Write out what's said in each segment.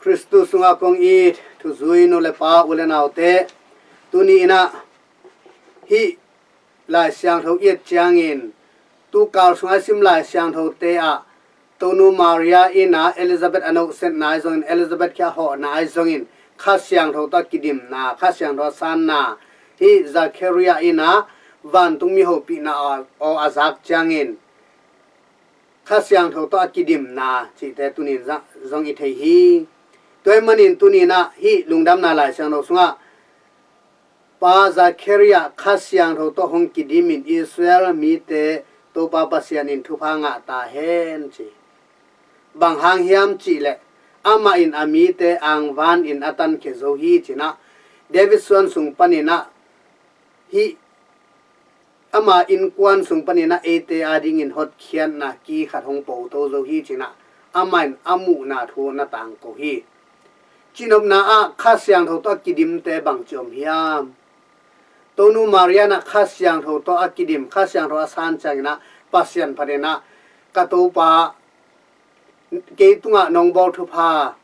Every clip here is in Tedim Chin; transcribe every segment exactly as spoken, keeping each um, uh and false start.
Khristu sungah kong it thuzui nu le pa, u le naute, tuni in ah hih Lai Siangtho i et ciangin, tukal sungah i sim Lai Siangthote ah Tonu Maria in ah Elizabeth a nohsetna ahi zongin, Elizabeth kiang a hawhna ahi zongin, Kha Siangtho tawh a kidimna, Kha Siangtho a sanna, hih Zachariah in ah vantung mi hopihna aw, aw a zak ciangin, Kha Siangtho tawh a kidimna cihte tuni in zong i thei hi. Tua ahih manin tuni in ah hih Lungdamna Lai Siangtho sungah Pa Zachariah Kha Siangtho tawh hong kidimin Israel mite Topa Pasian in thupha ngah ta hen ci. Bang hang hiam cihleh, amah in a mite angvanin a tankhia zo hi ci-in ah, David suan sung panin ah, hih ama innkuan sung panin ah eite adingin hotkhiatna ki khat hong poto zo hi ci-in ah, amah in a muhna thu na tangko hi. Cihnopna ah Kha Siangtho tawh a kidimte bangci om hiam? Tonu Maria in ah Kha Siangtho tawh a kidim, Kha Siangtho a san ciangin ah Pasian phat in ah, ka Topa, kei tungah nong bawl thupha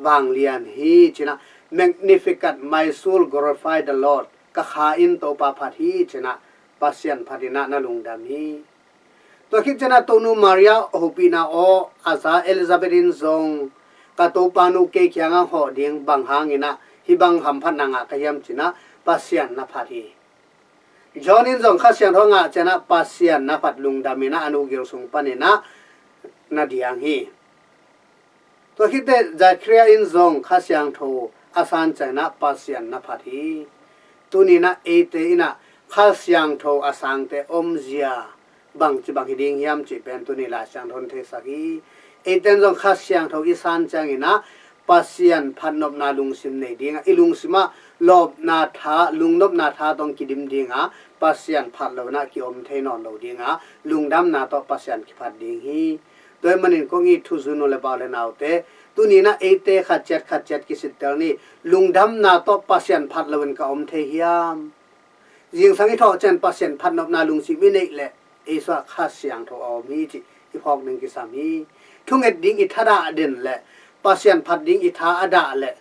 vanglian hi ci-in ah, Magnificat my soul, glorify the Lord, ka kha in Topa phat hi ci-in ah, Pasian phat in ah na lungdam hi. Tua khit ciangin ah Tonu Maria hopihna aw a za Elizabeth in zong, ka Topa nu kei kiangah hawh ding, bang hangin ah hih bang hamphatna ngah ka hiam ci-in ah Pasian na phat hi. John in zong Kha Siangtho a ngah ciangin ah Pasian na phat, lungdam in ah a nu gil sung panin ah na diang hi. Tua khit teh Zachariah in zong Kha Siangtho a san ciangin ah Pasian na phat hi. Tuni in ah eite in ah Kha Siangtho a sangte omzia bangci bang hi ding hiam cih pen tuni Lai Siangtho in theisak hi. Eite in zong Kha Siangtho i san ciangin ah Pasian phatnopna lungsim nei ding a, i lungsim ah lawpna tha, lungnopna tha tawh hong kidim ding a, Pasian phat lo in ah ki-om thei nawn lo ding a, lungdamna tawh Pasian kiphat ding hi. Tua ahih manin kong it thuzui nu le pa, u le naute, tuni in ah eite khat ciat khat ciat kisittel ni. Lungdamna tawh Pasian phat loin ka om thei hiam? Zingsang i thawh ciang Pasian phatnopna lungsim i neih leh, ei sungah Kha Siangtho a om hi cih i phawk ding kisam hi. Thunget ding i thadah den leh, Pasian phat ding i tha a dah leh,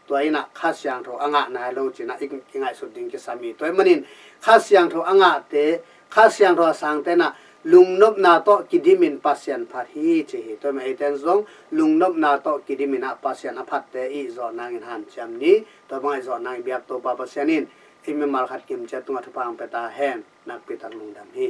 tua in ah Kha Siangtho a ngah nai lo ci-in ah i, i ngaihsut ding kisam hi. Tua ahih manin Kha Siangtho a ngahte, Kha Siangtho a sangte in ah lungnopna tawh kidimin Pasian phat hi ci hi. Tua ahih manin eite in zong lungnopna tawh kidimin ah Pasian a phatte i zawh nangin hanciam ni. Tua bang i zawh nangin biak Topa Pasian in i mimal khat kimciat tungah thupha hong pia ta hen. Nakpi tak lungdam hi.